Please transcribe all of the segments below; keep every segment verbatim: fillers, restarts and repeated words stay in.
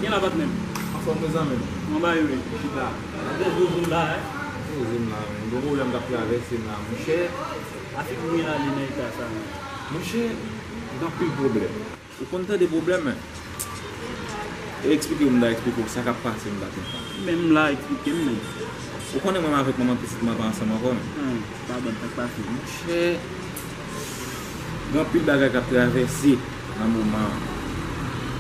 Gen la patnè m. Anfòm, mezanmi. Mwen ba yo, wi. Chita. Gade zouzoum la, eh. Zouzoum la, men. Gwo pwoblèm k ap travèse m la, monchè. Afrik mwen ale nan eta sa, men. Monchè, gen anpil pwoblèm. Ou konn tande pwoblèm, men. E eksplike w, m ta eksplike w sa k ap pase m maten. Men m la, eksplike m, men. Ou konnen mwen menm avèk manman pitit mwen pa ansanm ankò, men. Hmm, pa bon, sa k pase? Monchè, gen anpil bagay k ap travèse nan moman an.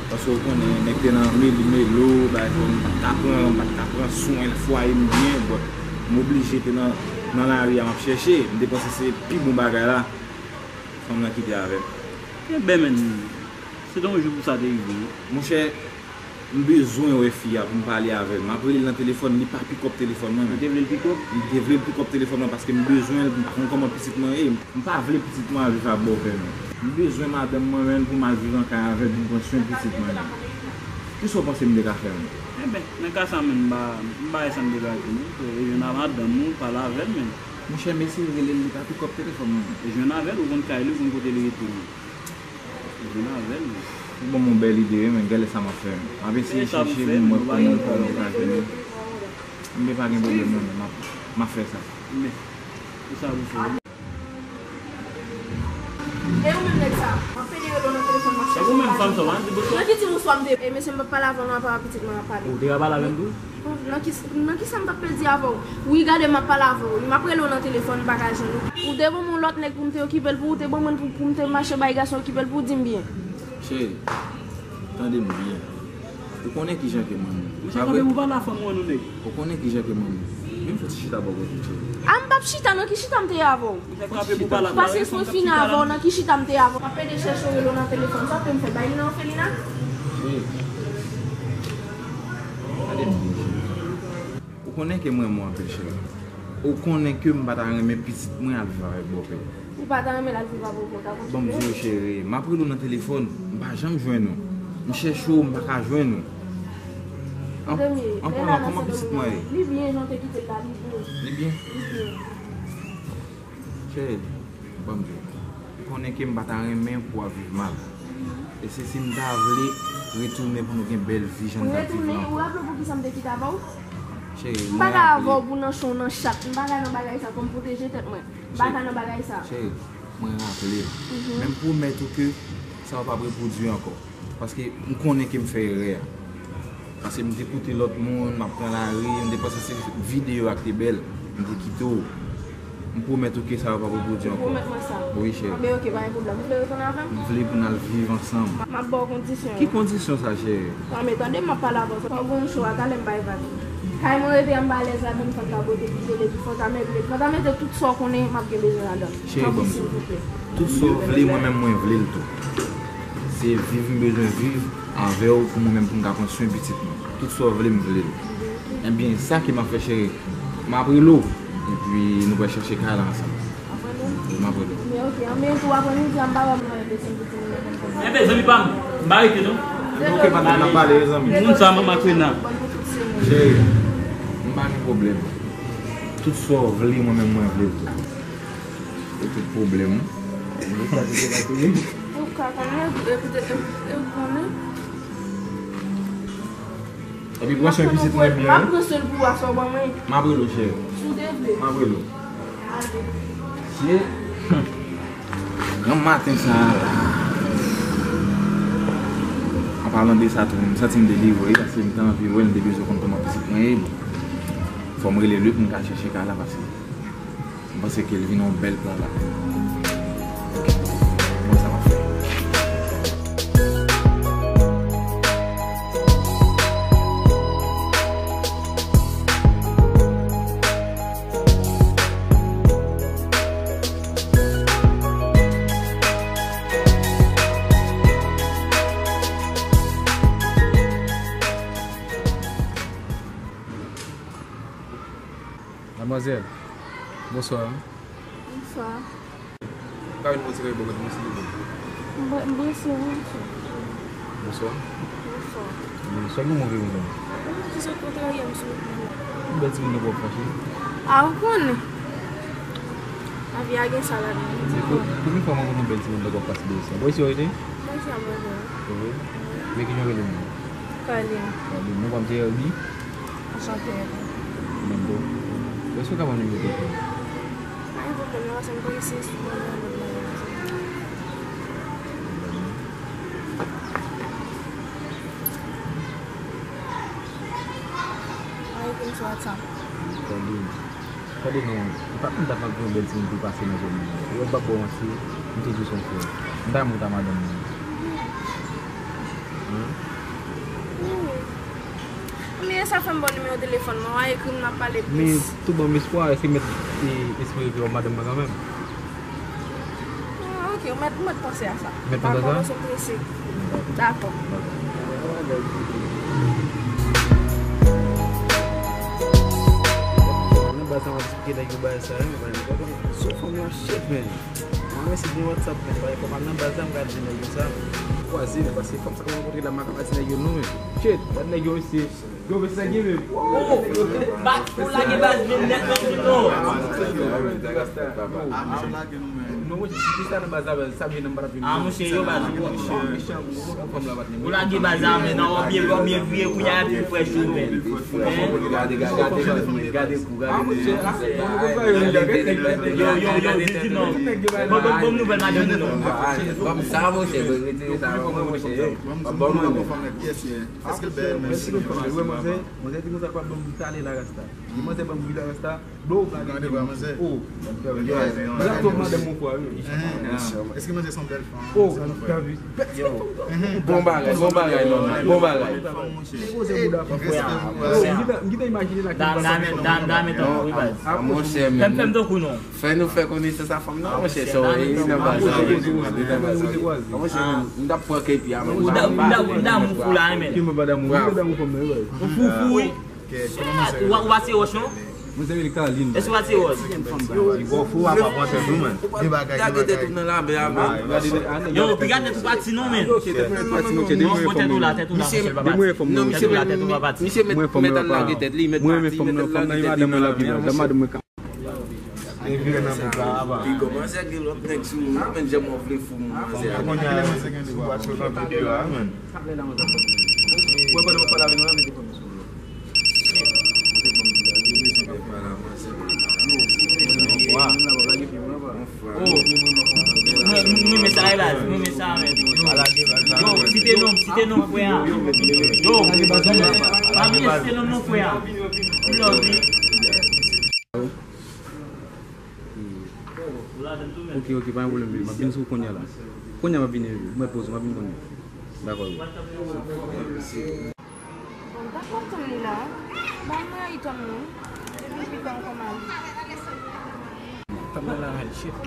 Paske ou konnen, nèg te nan meli melo, bagay fò m pa t ka pran, m pa t ka pran swen fwaye m byen, but m oblije te nan, nan lari a, m ap chèche. M te panse se pi bon bagay la, fanm nan kite avè m. Enben, men, se te yon jou pou sa te rive, wi. Monchè, m bezwen wè fi a pou m pale avè l. M ap rele l nan telefòn, li pa pick up telefòn mwen, men. Ou te vle l pick up? M te vle l pick up telefòn mwen paske m bezwen l, m pa konn kòman pitit mwen ye. M pa vle pitit mwen al viv ak bòpè, men. M bezwen madanm mwen, men, pou m al viv an kay avè l, pou m pran swen pitit mwen, men. Kisa w panse m te ka fè, men? Enben, nan ka sa, men, m pa, m pa wè sa m te ka di, non. E jwenn a madanm ou, pale avè l, men. Monchè, m eseye rele l, li pa pick up telefòn mwen, men. E jwenn avè l, ou konn kay li, ou konn kote li rete, men. Vin avè l. Ou ban m yon bèl ide, wi, men, gade sa m ap fè. M ap eseye chèche pou m wè kòman, kòman m ka jwenn li. Men pa gen pwoblèm, non, men m ap, m ap fè sa. Men, se sa pou fè. E ou menm nèg sa, m ap pede rele w nan telefòn, m ap chèche ou pa jwenn. Nan ki ti mouswa m te ye? E mesye, m p ap pale avè w non, apa pitit mwen ap pale. Ou te ka pale avè m tou? Nan ki, nan kisa m t ap pèdi avè w? Wi, gade, m ap pale avè w. M ap rele w nan telefòn, m pa ka jwenn ou. Ou te ban m yon lòt nèg pou m te okipe l pou ou, te ban mwen pou, pou m te mache bay gason okipe l pou ou, di m byen. Cheri, tande m byen. Ou konnen kijan ke mwen menm. Mesye, pa vre? Kanpe pou pale a fanm ou an, nou nèg. Ou konnen kijan ke mwen menm. Vin fè ti chita bò kote m, cheri. A, m p ap chita, nan ki chita m te ye avè w? Mesye, kanpe pou pale a fanm ou an. Pasyans mwen fini avè w, nan ki chita m te ye avè w? M ap pede chèche w, rele w nan telefòn, sa w te m fè bay li nan òfelina? Cheri. Gade m byen, cheri. Ou konnen ke m renmen w anpil, cheri. Ou konnen ke m pa ta renmen pitit mwen al viv avèk bòpè. Ou pa ta renmen l al viv avèk ou, ou ta kontinye? Ban m di w, cheri, m ap rele w nan telefòn, m pa janm jwenn ou. M chèche w, m pa ka jwenn ou. An, an palan, kòman pitit mwen ye? Li byen, jan w te kite l la, li byen. Li byen? Li byen. Cheri, ban m di w. Ou konnen ke m pa ta renmen pou w ap viv mal. E se si m ta vle retounen pou nou gen bèl vi jan n t ap viv lan ankò. Ou retounen, ou raple w poukisa m te kite avè w? Cheri, mwen raple. M pa ka avè w pou nanchon nan chat. M pa ka nan bagay sa, fò m pwoteje tèt mwen. M pa ka nan bagay sa. Cheri, mwen raple. Mhm. Men m pwomèt ou ke sa va p ap repwodui ankò. Paske m konnen ke m fè erè a. Paske m te koute lòt moun, m ap pran lari, m te panse se videyo a ki te bèl, m te kite w. M pwomèt ou ke sa yo p ap repwodui ankò. Ou pwomèt mwen sa? Wi, cheri. Anben, oke, pa gen pwoblèm. Ou vle retounen avè m? M vle pou n al viv ansanm. M ap ba w kondisyon yo. Ki kondisyon sa, cheri? Anben, tande, m ap pale avè w. Fò w gen yon cho a, talè m bay vag. Kay mwen rete a, m pa alèz ladan l, fò n ta bwote pi tele, pi fò n ta meble, fò n ta mete tout sa w konnen m ap gen bezwen ladan. Cheri, ban m di w. Tout sa w vle, mwen menm, mwen vle l tou. Se viv m bezwen viv avè w pou mwen menm, pou m ka pran swen pitit mwen. Tout sa w vle, m vle l. Enben, sa ke m ap fè, cheri. M ap rele w, epi nou pral chèche kay la ansanm. Wi, m ap rele w. Men oke, anben tou aprè midi a, m pa wè m nan relasyon pitit mwen konn konn. Enben, zanmi pa m, m pa rete non. Enben, oke, patnè, n ap pale, wi, zanmi. Moun sa, manman Krena. Cheri, m pa gen pwoblèm. Tout sa w vle, mwen menm, mwen vle l tou. E tout pwoblèm. Ou ka konnen, e poutèt, e, e ou konnen. Epi pran swen pitit mwen byen, wi. M ap pran swen l pou ou a, sa w ban mwen. M ap rele w, cheri. Si w te vle. M ap rele w. Cheri, gran maten sa a la. An palan de sa tou, m santi m delivre, paske m te anvi wè l, m te bezwen konn kòman pitit mwen ye. Bon, fò m rele l wi pou m ka chèche kay la, paske m panse ke l vin yon bèl plan la. Bon, sa m ap fè. Madmwazèl, bonswa. Bonswa. M ka vin pran ti kay bò kote m, silvouplè? M pre-, m prese wi, mesye. Bonswa. Bonswa. Bonswa, kòman w ye, medam? Ki sot kontrarye m sou wout mwen la. Yon bèl timoun nan pwòp fache. A, ou konnen. Lavi a gen sa ladan l. Pou, pou, pou ki fwa mwen konn yon bèl timoun nan pwòp fache de sa? Bò isi w rete? Bò isi a mwen rete. Se vre? Men kijan w rele menm? Carline. Carline, non pa m se Herby. Anchante, Herby. Mwen tou. Èske w ka ban m nimewo telefòn ou? Pa gen pwoblèm, non, se m prese, si w ban mwen lòt nimewo. Mwen ekri m sou WhatsApp. Tande, tande non, ou pa konn dat m ap gen yon bèl timoun pou pase nan zòn nan. Ou wè m p ap ba w manti, m te di w se yon frè. M ta renmen w ta madanm mwen. Hen? Wi. Men sa fè m ba w nimewo telefòn mwen, w a ekri m, n ap pale plis. Men tou ban m espwa, èske m mèt, e, espere ke w ap madanm mwen kanmenm? Ah, ok, ou mèt, ou mèt panse a sa. Mèt panse a sa? Dakò, paske m prese. Dakò. Nan baz la, m ap eksplike nèg yo bagay sa, wi, men, sou fanm nan, shit, man. Mwen, si gen WhatsApp, men, pa fò m al nan baz la, m ka di nèg yo sa. Kwaze, men, paske fanm sa m rankontre la, m pa ka di nèg yo non, men. Shit, gad nèg yo, mesye. Yo, mesye, gen men. Oh, ba, ou lage baz menm nèt, menm non. Non, mwen, si sa nan baz la, sa vye nan m pa t ap vin. Ah, monchè, yo, baz, ou, ou lage baz la, men nan, ou byen, ou byen vire, kounye a, epi frè chou, men. Gade, gade, gade, gade, gade. Ah, monchè, ah, yo, yo, yo, di, di non. Bon, bon, bon nouvèl, madanm ou non. Ban m sa, monchè, retire sa, ban mwen, monchè. Ban mwen, monchè. Èske l bèl, men si l bèl, manzè, manzè di konsa, l pa ban m talè la, rasta. Di manzè ban m bri la, rasta. Bro, gade, gade, manzè. Oh, bagay twòp madanm, mon frè, wi. Èske manzè se yon bèl fanm? Oh, gade. Bon bagay, bon bagay, non, bon bagay. Poze bouda fanm. Respè pou ou. Dam, dam, dam, dam, tankou wi, baz. Fè m, fè m tankou non. Fè nou fè konesans a fanm nan, monchè, sa w ye nan baz la. Monchè, m t ap pran kepi a, men. Ou dam, ou dam, ou dam, ou fou la, men. Ki mwen pa damou, mwen pa damou fanm nan, wi. Ou fou, fou, wi. Ou pa, ou pa se wòch, non? Mwen se li Carline. Èske ou pa se wòch? Li gwo fou, apa pran tèt ou, men. Lage tèt ou nan labè a, men. Yo, piga tèt ou pati, non, men. Non, pran tèt ou la, tèt ou la, monchè, pa pati. Tèt ou la, tèt ou pa pati. Misye mèt al lage tèt li, mèt pati, mèt al lage tèt li nan labè a, men. Li vire nan bouk la, apa. Piga, manzè gen lòt nèg sou ou, men, jan mwen vle fou, manzè. Kounye a, sou WhatsApp nan videyo a, men. Mwen pandan mwen pale avè nou la, mete fanm sou ou. Mwen, mwen, mwen sa, e baz, mwen, mwen sa, men. Yo, site non, site non, frè a. Yo, pa bliye site non, non, frè a. Love you. Ok, ok, pa gen pwoblèm, baby. M ap vin sou ou kounye a la. Kounye a m ap vini, baby. Ou mèt poze, m ap vin kounye a. Dakò, baby. Bon, dakò, tann li la. Ba mwen ayi tann mwen. Epi piga ankò m ale. Tann mwen la, shit.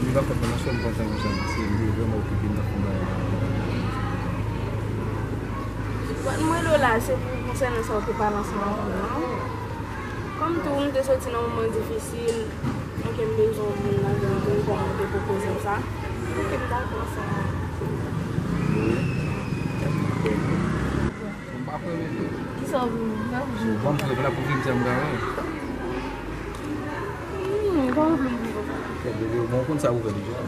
Li pa fòt mwen, non, sèl kontan konsa, paske li vrèman okipe nan fon bagay la. Bon, mwen rele w la, se pou konsènan sa w te pale ansanm avè m nan. Kòm tou, m te soti nan moman difisil, ok, m bezwen yon moun nan vin di m kòman w te pwopoze m sa. Ok, m dakò sa. Bon, m pa kwè, men. Kisa w vle? Sa w vle? Bon, m kwè la pou fim sa m ka wè. Hmm, kòman w vle m viv? Kèt, bebe, bon, w konn sa pou fè deja.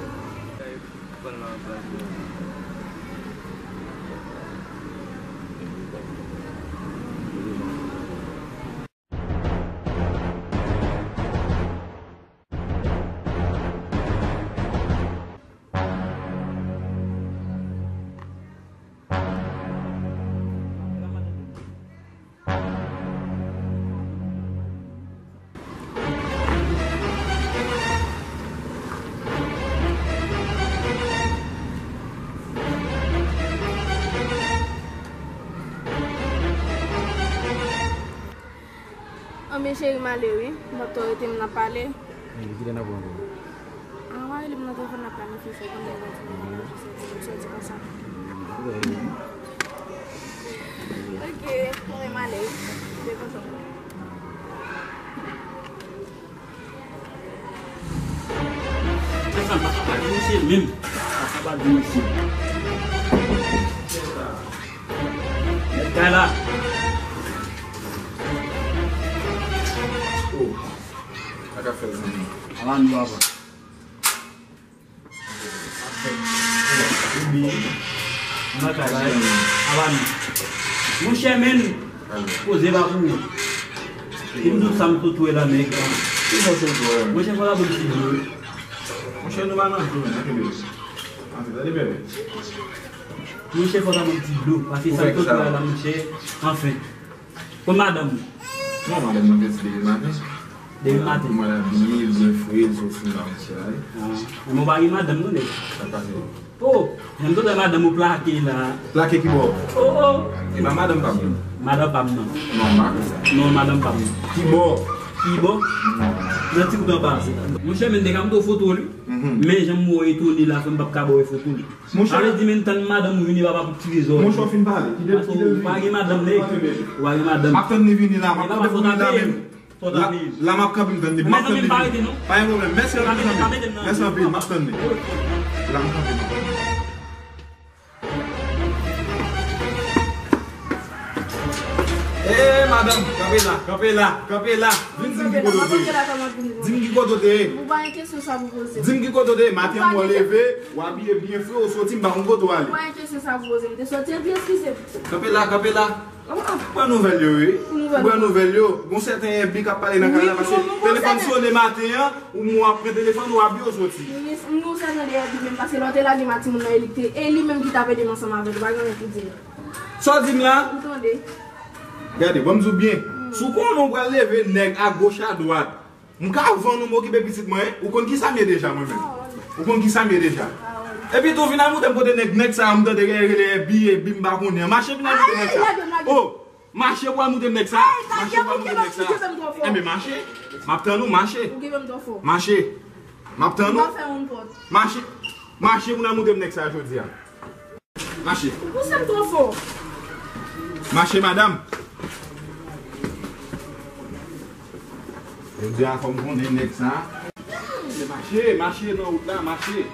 Anben cheri, m ale wi. M p ap twò rete, m nan pale. Kilè n ap wè ankò? Ah, w a rele m nan telefòn, n ap planifye sa, konn lè w soti, m soti konsa. Ok, mwen menm ale wi. Byen kontan. Sa m pa ka pa di misye menm. Pa ka pa di misye. Mèt kay la. Oh. Sa ka fè zanmi. Ala nou ava. Nan kay la, wi. Apa nou. Monchè, men, poze pa pou ou. Di m tout sa m sot wè la, nèg. Ki sa w sot wè? Monchè, fò ta ban m ti dlo. Monchè, nou pa nan dlo, men, kenbe. Antre, tande, bebe. Monchè, fò ta ban m ti dlo. Paske sa m sot wè la, monchè, anfen. Kot madanm ou? Non, madanm mwen fè ti demen maten. Demen maten? Mwen la byen, byen fre, l sot fin la, monchè, la, wi. Ah, men w pa gen madanm, non, nèg? Sa pase? Oh, jan m tande madanm ou plake la. Plake ki bò? Oh, oh. E pa madanm pa m, non. Madanm pa m, non. Non, m pa konn sa. Non, madanm pa m, non. Ki bò? Ki bò? Non. Nan ti bout anba a. Monchè, men deja m tou foto li. Mhm. Men jan m wè w etone la, fè m p ap ka ba w foto li. Monchè. Sa vle di, men tann madanm ou vini, papa pou tire zò. Monchè, w fin pale. Kite, kite l vini. Ou pa gen madanm, nèg. Ou pa gen madanm. M ap tann li vini la, m ap tann li vini la menm. La, la m ap kanpe m tann li. M ap tann li vini. Pa gen pwoblèm. Mèsi anpil, zanmi. Mèsi anpil, m ap tann li. La m kanpe, m ap tann li. Eh, madanm, kanpe la, kanpe la, kanpe la. Vin di m ki kote w te ye. Di m ki kote w te ye. Ou pa gen kesyon sa pou poze m. Di m ki kote w te ye. Maten an, w leve, w abiye byen fre, w soti, m pa konn kote w ale. Ou pa gen kesyon sa pou poze m. Te soti epi eskize m. Kanpe la, kanpe la. Pran nouvèl yo, wi. Pran nouvèl yo. Gon sèten Èbi k ap pale nan kay la, paske telefòn sone maten an, ou m wè w ap pran telefòn, w abiye, w soti. Wi, m gon sèten Èbi menm, paske lè w te lage m a timoun nan, e li k te, e li menm ki t ap ede m ansanm avè l, ou pa gen anyen pou di l. Sa w di m la? M tande. Gade, ban m di w byen. Si w konnen w pral leve nèg agoch adwat, m ka vann ou, m okipe pitit mwen, ou konn kisa m ye deja, mwen menm. Ou konn kisa m ye deja. Epi tou, vin al montre m kote nèg, nèg sa a, m tande gen rele Èbi, Èbi, m pa konnen. Mache vin al montre nèg sa a. Oh, mache pou al montre m nèg sa a. Mache pou al montre m nèg sa a. Enben, mache. M ap tann ou, mache. Mache. M ap tann ou. Mache. Mache pou n al montre m nèg sa a jodi a. Mache. Ou pouse m twò fò. Mache, madanm. Jodi a, fò m konnen nèg sa. Mache, mache nan wout la, mache.